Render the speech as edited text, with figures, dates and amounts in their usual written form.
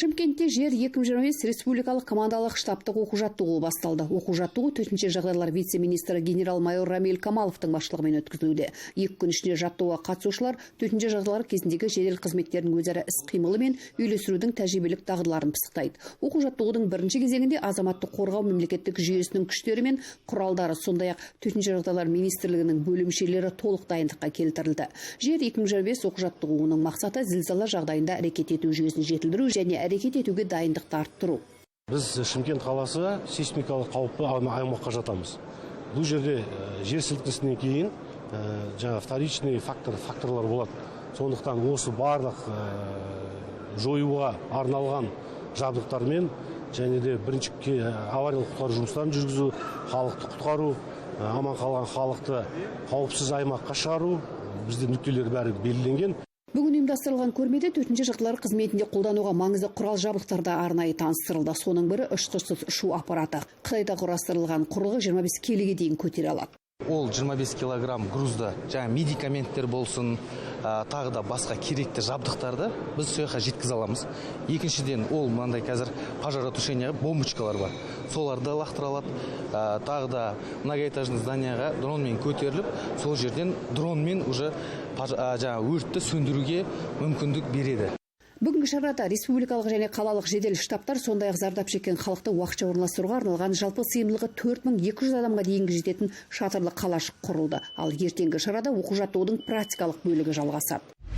Шымкентте «Жер 2025» республикалық командалық штабтық оқу жаттығуы басталды. Оқу жаттығу төтенше жағдайлар вице-министрі генерал-майор Рамиль Камаловтың басшылығымен өткізілуде. 2 күн ішінде жаттығуға қатысушылар төтенше жағдайлар кезіндегі жедел қызметтердің өзара іс-қимылы мен үйлестірудің тәжірибелік дағдыларын пысықтайды. Оқу жаттығудың бірінші кезеңінде азаматтық қорғау мемлекеттік жүйесінің күштері мен құралдары, сондай-ақ төтенше жағдайлар министрлігінің бөлімшелері толық дайындыққа келтірілді. «Жер 2025» оқу жаттығуының мақсаты – зілзала жағдайында әрекет ету жүйесін жетілдіру және әрекет етуге дайындықты арттыру. Біз, Шымкент қаласы, сейсмикалық қауіпті аймаққа жатамыз. Бұл жерде жер сілкінісінен кейін жаңа вторичный факторлар болады. Сондықтан осы барлық жоюға арналған жабдықтармен және де бірінші авариялық құтқару жұмыстарын жүргізу, халықты құтқару, аман қалған халықты қауіпсіз аймаққа шығару, бізде нүктелер бәрі белгіленген. Бүгін ұйымдастырылған көрмеде төтенше жағдайлар қызметінде қолдануға маңызды құрал жабдықтар да арнайы таныстырылды. Соның бірі – ұшқышсыз ұшу аппараты. Қытайда құрастырылған құрылғы 25 келіге дейін көтере алады. Ол 25 килограмм грузды, жаңа медикаменттер болсын, тағы да басқа керекті жабдықтарды біз сол жаққа жеткізе аламыз. Екіншіден, ол мынандай қазір пожаротушение бомбочкалар бар, соларды лақтыра алады. Тағы да многоэтажный зданияға дронмен көтеріліп, сол жерден дронмен уже жаңа өртті сөндіруге мүмкіндік береді. Бүгінгі шарада республикалық және қалалық жедел штабтар, сондай-ақ зардап шеккен халықты уақытша орналастыруға арналған жалпы сыйымдылығы 4200 адамға дейінгі жететін шатырлы қалашық құрылды. Ал ертеңгі шарада оқу жаттығудың практикалық бөлігі жалғасады.